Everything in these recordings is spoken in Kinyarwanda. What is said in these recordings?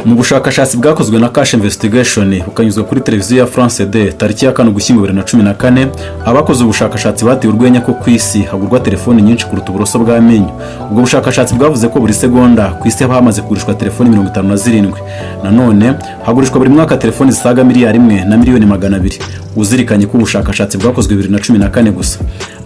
Mu bushakashatsi bwakozwe na Cash Investigation, bukanyuzwa kuri televiziyo ya France 2 tariki ya 4 Ugushyingo 2014, abakoze ubushakashatsi bateye urwenya ko ku isi hagurwa telefoni nyinshi kuruta uburoso bw'amenyo. Ubwo bushakashatsi bwavuze ko buri segonda ku isi haba hamaze kugurishwa telefoni 57. Nanone hagurishwa buri mwaka telefoni zisaga miliyari 1 na miliyoni 200, uzirikanye ko ubushakashatsi bwakozwe 2014 gusa.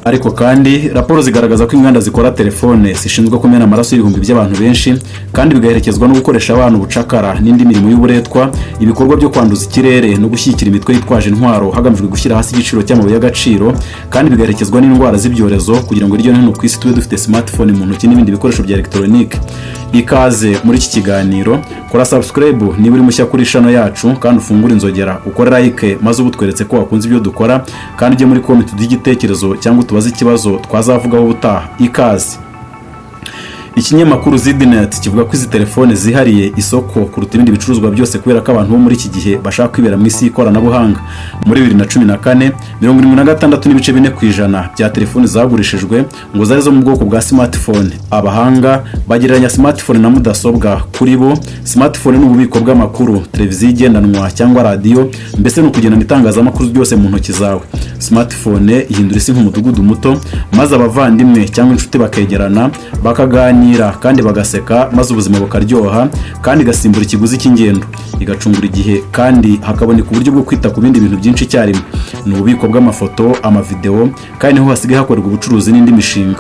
Ariko kandi raporo zigaragaza ko inganda zikora telefone zishinzwe kumena amaraso y'ibihumbi by'abantu benshi, kandi bigaherekezwa no gukoresha abana ubucakara n'indi mirimo y'uburetwa, ibikorwa byo kwanduza ikirere no gushyigikira imitwe yitwaje intwaro hagamijwe gushyira hasi igiciro cy'amabuye y'agaciro, kandi bigaherekezwa n'indwara z'ibyorezo, kugira ngo hirya no hino ku isi tube dufite smartphone mu ntoki n'ibindi bikoresho bya elegitoronike. Ikaze muri iki kiganiro. Kora subscribe niba uri mushya kuri channel yacu, kandi ufungure inzogera, ukore like, maze ubu tweretse ko wakunze ibyo dukora, kandi ujye muri comment uduhe igitekerezo cyangwa utubaze ikibazo twazavugaho ubutaha. Ikaze. Ikinyamakuru ZDNet kivuga ko izi telefone zihariye isoko kuruta ibindi bicuruzwa byose, kubera ko abantu bo muri iki gihe bashaka kwibera mu isi y'ikoranabuhanga. Muri 2014, 76.4% bya telefoni zagurishijwe ngo zari zo mu bwoko bwa smartphone. Abahanga bagereranya smartphone na mudasobwa. Kuri bo, smartphone ni ububiko bw'amakuru, televiziyo igendanwa cyangwa radiyo, mbese ni ukugendana itangazamakuru ryose mu ntoki zawe. Smartphone ihindura isi nk'umudugudu muto, maze abavandimwe cyangwa inshuti bakegerana, bakaganira kandi bagaseka, maze ubuzima bukaryoha, kandi igasimbura ikiguzi cy'ingendo, igacungura igihe, kandi hakaboneka uburyo bwo kwita ku bindi bintu byinshi icyarimwe. Ni ububiko bw'amafoto, amavidewo, kandi niho hasigaye hakorerwa ubucuruzi n'indi mishinga.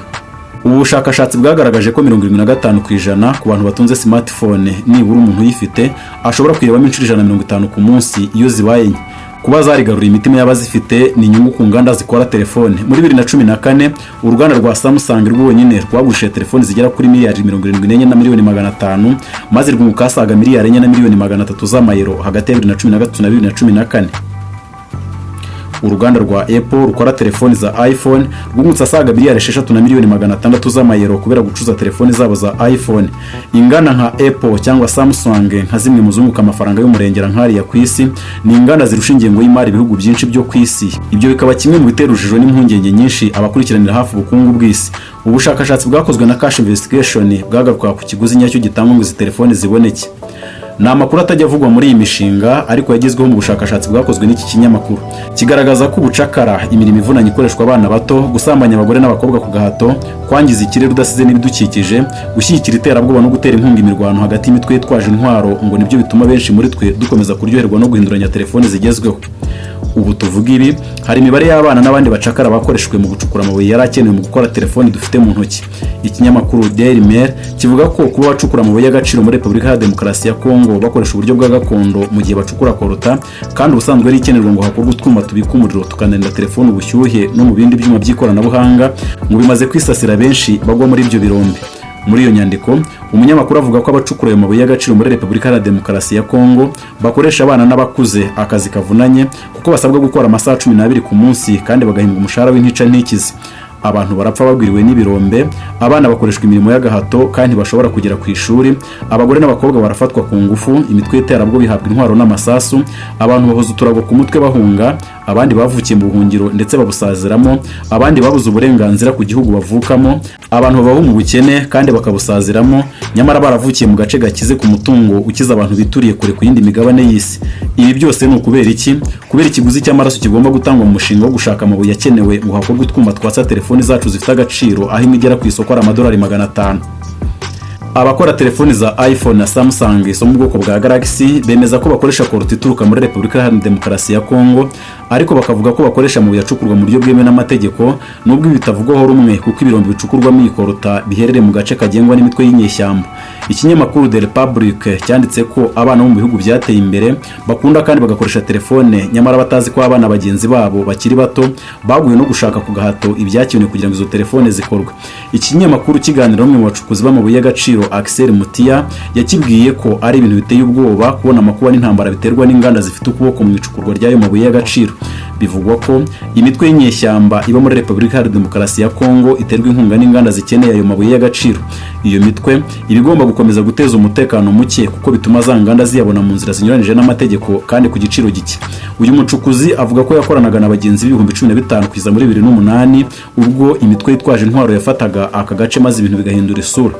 Ubu bushakashatsi bwagaragaje ko 75% ku bantu batunze smartphone, nibura umuntu uyifite ashobora kuyirebamo inshuro 150 ku munsi iyo zibaye nke. Kuba zarigaruriye imitima y'abazifite ni inyungu ku nganda zikora telefone. Muri 2014, uruganda rwa Samsung rwonyine rwagurishije telefoni zigera kuri miliyari 74 na miliyoni 500, maze rwunguka asaga miliyari 4 na miliyoni 300 z'amayero hagati ya 2013 na 2014. Uruganda rwa Apple rukora telefoni za iPhone rwungutse asaga miliyari 6 na miliyoni 600 z'amayero kubera gucuruza telefoni zabo za iPhone. Inganda nka Apple cyangwa Samsung, nka zimwe mu zunguka amafaranga y'umurengera nk'ariya ku isi, ni inganda zirusha ingengo y'imari ibihugu byinshi byo ku isi. Ibyo bikaba kimwe mu bitera urujijo n'impungenge nyinshi abakurikiranira hafi ubukungu bw'isi. Ubushakashatsi bwakozwe na Cash Investigation bwagarukaga ku kiguzi nyacyo gitangwa ngo izi telefoni ziboneke. Ni amakuru atajya avugwa muri iyi mishinga, ariko yagezweho mu bushakashatsi bwakozwe n'iki kinyamakuru. Kigaragaza ko ubucakara, imirimo ivunanye ikoreshwa abana bato, gusambanya abagore n'abakobwa ku gahato, kwangiza ikirere udasize n'ibidukikije, gushyigikira iterabwoba no gutera inkunga imirwano hagati y'imitwe yitwaje intwaro, ngo nibyo bituma benshi muri twe dukomeza kuryoherwa no guhinduranya telefoni zigezweho. Ubu tuvuga ibi, hari imibare y'abana n'abandi bacakara bakoreshejwe mu gucukura amabuye yari akenewe mu gukora telefoni dufite mu ntoki. Ikinyamakuru Daily Mail kivuga ko kuba abacukura amabuye y'agaciro muri Repubulika ya Demokarasi ya Kongo bakoresha uburyo bwa gakondo mu gihe bacukura coltan, kandi ubusanzwe ari ikenerwa ngo hakorwe utwuma tubika umuriro tukanarinda telefoni ubushyuhe no mu bindi byuma by'ikoranabuhanga, ngo bimaze kwisasira benshi bagwa muri ibyo birombe. Muri iyo nyandiko, umunyamakuru avuga ko abacukura ayo mabuye y'agaciro muri Repubulika ya Demokarasi ya Kongo bakoresha abana n'abakuze akazi kavunanye, kuko basabwa gukora amasaha 12 ku munsi kandi bagahembwa umushahara w'intica ntikize. Abantu barapfa bagwiriwe n'ibirombe, abana bakoreshwa imirimo y'agahato kandi ntibashobora kugera ku ishuri, abagore n'abakobwa barafatwa ku ngufu, imitwe y'iterabwoba ihabwa intwaro n'amasasu, abantu bahoza uturago ku mutwe bahunga, abandi bavukiye mu buhungiro ndetse babusaziramo, abandi babuze uburenganzira ku gihugu bavukamo, abantu babaho mu bukene kandi bakabusaziramo, nyamara baravukiye mu gace gakize ku mutungo ukiza abantu bituriye kure ku yindi migabane y'isi. Ibi byose ni ukubera iki? Kubera ikiguzi cy'amaraso kigomba gutangwa mu mushinga wo gushaka amabuye akenewe ngo hakorwe utwuma twatsa telefoni zacu zifite agaciro, aho imwe igera ku isoko ari amadolari 500. Abakora telefoni za iPhone na Samsung zo mu bwoko bwa Galaxy bemeza ko bakoresha coltan ituruka muri Repubulika Iharanira Demokarasi ya Kongo, ariko bakavuga ko bakoresha amabuye acukurwa mu buryo bwemewe n'amategeko, nubwo ibi bitavugwaho rumwe, kuko ibirombe bicukurwamo iyi coltan biherereye mu gace kagengwa n'imitwe y'inyeshyamba. Ikinyamakuru The Republic cyanditse ko abana bo mu bihugu byateye imbere bakunda kandi bagakoresha telefone, nyamara batazi ko abana bagenzi babo bakiri bato baguye no gushaka ku gahato ibyakenewe kugira ngo izo telefone zikorwe. Ikinyamakuru kiganira n'umwe mu bacukuzi b'amabuye y'agaciro, Axel Mutia, yakibwiye ko ari ibintu biteye ubwoba kubona amakuba n'intambara biterwa n'inganda zifite ukuboko mu icukurwa ry'ayo mabuye y'agaciro. Bivugwa ko imitwe y'inyeshyamba iba muri Repubulika Iharanira Demokarasi ya Kongo iterwa inkunga n'inganda zikeneye ayo mabuye y'agaciro. Iyo mitwe iba igomba gukomeza guteza umutekano muke, kuko bituma za nganda ziyabona mu nzira zinyuranyije n'amategeko kandi ku giciro gike. Uyu mucukuzi avuga ko yakoranaga na bagenzi b'15,000 kugeza muri 2008, ubwo imitwe yitwaje intwaro yafataga aka gace maze ibintu bigahindura isura.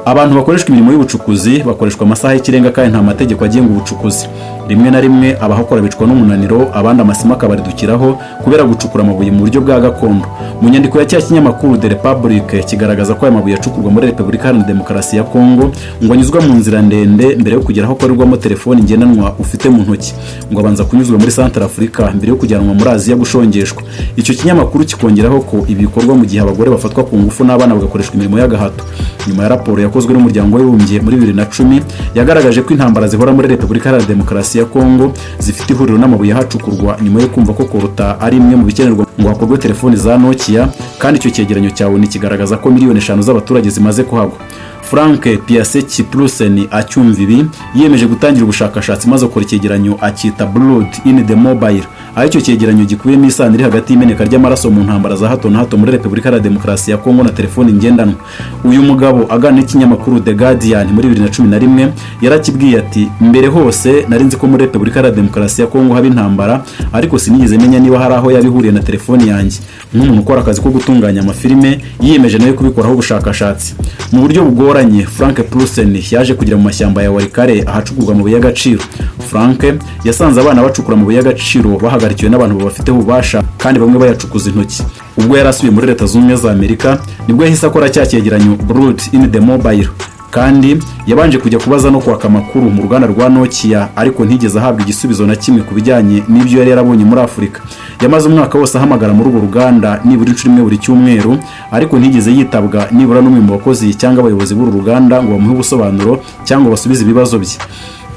Abantu bakoreshwa imirimo y'ubucukuzi bakoreshwa amasaha y'ikirenga kandi nta mategeko agenga ubucukuzi. Rimwe na rimwe abahakora bicwa n'umunaniro, abandi amasima akabaridukiraho kubera gucukura amabuye mu buryo bwa gakondo. Mu nyandiko ya cya kinyamakuru The Republic kigaragaza ko aya mabuye acukurwa muri Repubulika Iharanira Demokarasi ya Kongo ngo anyuzwa mu nzira ndende mbere yo kugera aho akorerwamo telefoni ngendanwa ufite mu ntoki, ngo abanza kunyuzwa muri Central Africa mbere yo kujyanwa muri Aziya gushongeshwa. Icyo kinyamakuru kikongeraho ko ibi bikorwa mu gihe abagore bafatwa ku ngufu n'abana bagakoreshwa imirimo y'agahato. Nyuma ya raporo yakozwe n'Umuryango w'Abibumbye muri 2010 yagaragaje ko intambara zihora muri Repubulika Iharanira Demokarasi ya Kongo zifite ihuriro n'amabuye ahacukurwa, nyuma yo kumva ko coltan ari imwe mu bikenerwa ngo hakorwe telefoni za Nokia, kandi icyo cyegeranyo cya ONU kigaragaza ko miliyoni 5 z'abaturage zimaze kuhagwa, Frank Piasecki Plusen acyumva ibi yiyemeje gutangira ubushakashatsi, maze akora icyegeranyo akita Blood in the Mobile, aho icyo cyegeranyo gikubiyemo isano iri hagati y'imeneka ry'amaraso mu ntambara za hato na hato muri Repubulika Iharanira Demokarasi ya Kongo na telefoni ngendanwa. Uyu mugabo aganira n'ikinyamakuru The Guardian muri 2011 yarakibwiye ati: "Mbere hose nari nzi ko muri Repubulika Iharanira Demokarasi ya Kongo haba intambara, ariko sinigeze menya niba hari aho yaba ihuriye na telefoni yanjye." Nk'umuntu ukora akazi ko gutunganya amafilime, yiyemeje nawe kubikoraho ubushakashatsi. Mu buryo bugoranye, Frank Plusen yaje kugera mu mashyamba ya Walikale ahacukurwa amabuye y'agaciro. Frank yasanze abana bacukura amabuye y'agaciro bahagarikiwe n'abantu babafiteho ububasha, kandi bamwe bayacukuza intoki. Ubwo yari asubiye muri Leta Zunze Ubumwe za Amerika, nibwo yahise akora cya cyegeranyo Blood in the Mobile. Kandi yabanje kujya kubaza no kwaka amakuru mu ruganda rwa Nokia, ariko ntigeze ahabwa igisubizo na kimwe ku bijyanye n'ibyo yari yarabonye muri Afurika. Yamaze umwaka wose ahamagara muri urwo ruganda nibura inshuro imwe buri cyumweru, ariko ntigeze yitabwa nibura n'umwe mu bakozi cyangwa abayobozi b'uru ruganda ngo bamuhe ubusobanuro cyangwa basubize ibibazo bye.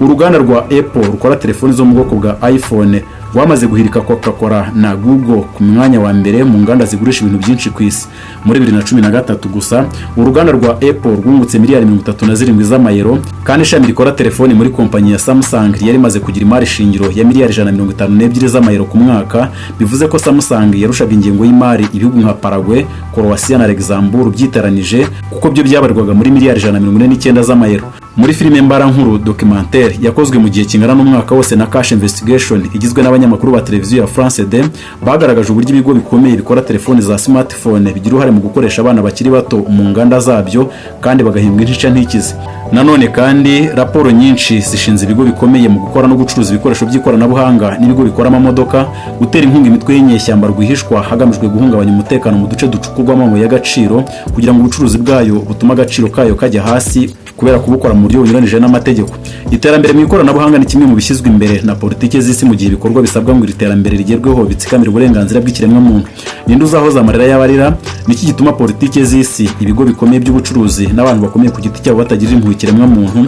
Uruganda rwa Apple rukora telefoni zo mu bwoko bwa iPhone rwamaze guhirika Coca-Cola na Google ku mwanya wa mbere mu nganda zigurisha ibintu byinshi ku isi. Muri 2013 gusa, uruganda rwa Apple rwungutse miliyari 37 z'amayero, kandi ishami rikora telefoni muri kompanyi ya Samsung ryari rimaze kugira imari shingiro ya miliyari 152 z'amayero ku mwaka. Bivuze ko Samsung yarushaga ingengo y'imari ibihugu nka Paraguay, Croatia na Luxembourg byiteranije, kuko byo byabarirwaga muri miliyari 149 z'amayero. Muri filime mbarankuru documentaire yakozwe mu gihe kingana n'umwaka wose na Cash Investigation, igizwe n'abanyamakuru ba televiziyo ya France 2, bagaragaje uburyo ibigo bikomeye bikora telefoni za smartphone bigira uruhare mu gukoresha abana bakiri bato mu nganda zabyo kandi bagahembwa intica ntikize. Nanone kandi raporo nyinshi zishinze ibigo bikomeye mu gukora no gucuruza ibikoresho by'ikoranabuhanga n'ibigo bikora amamodoka gutera inkunga imitwe y'inyeshyamba rwihishwa, hagamijwe guhungabanya umutekano mu duce ducukurwamo amabuye y'agaciro, kugira ngo ubucuruzi bwayo butume agaciro kayo kajya hasi kubera kubukora mu buryo bunyuranije n'amategeko. Iterambere mu ikoranabuhanga ni kimwe mu bishyizwe imbere na politiki z'isi, mu gihe ibikorwa bisabwa ngo iri terambere rigerweho bitsikamira uburenganzira bw'ikiremwamuntu. Ninde uzahoza amarira y'abarira? Niki gituma politiki z'isi, ibigo bikomeye by'ubucuruzi n'abantu bakomeye ku giti cyabo batagirira impuhwe ikiremwamuntu?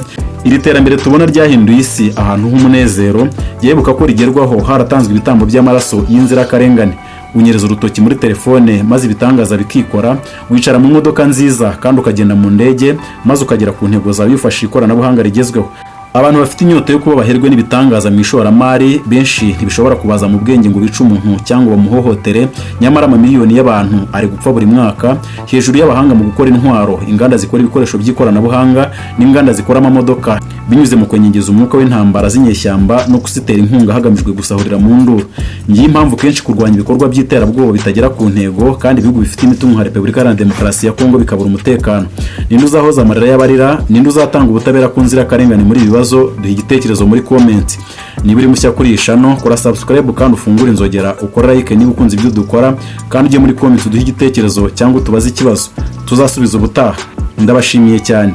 Iri terambere tubona ryahinduye isi ahantu h'umunezero, yebuka ko rigerwaho haratanzwe ibitambo by'amaraso y'inzirakarengane. Unyereza urutoki muri telefone maze ibitangaza bikikora. Wicara mu modoka nziza kandi ukagenda mu ndege, maze ukagera ku ntego zawe wifashishije ikoranabuhanga rigezweho. Abantu bafite inyota yo kuba baherwe n'ibitangaza mu ishoramari benshi ntibishobora kubaza mu bwenge ngo bice umuntu cyangwa bamuhohotere, nyamara amamiliyoni y'abantu ari gupfa buri mwaka. Hejuru y'abahanga mu gukora intwaro, inganda zikora ibikoresho by'ikoranabuhanga n'inganda zikora amamodoka, binyuze mu kwenyegeza umwuka w'intambara z'inyeshyamba no kuzitera inkunga hagamijwe gusahurira mu nduru. Ngiyi impamvu kenshi kurwanya ibikorwa by'iterabwoba bitagera ku ntego, kandi ibihugu bifite imitungo nka Repubulika Iharanira Demokarasi ya Kongo bikabura umutekano. Ninde uzahoza amarira y'abarira? Ninde uzatanga ubutabera ku nzirakarengane muri ibi bibazo? Duha igitekerezo muri comment. Niba uri mushya kuri iyi channel, kora subscribe kandi ufungure inzogera, ukore like niba ukunze ibyo dukora, kandi ujye muri comment uduhe igitekerezo cyangwa utubaze ikibazo tuzasubiza ubutaha. Ndabashimiye cyane.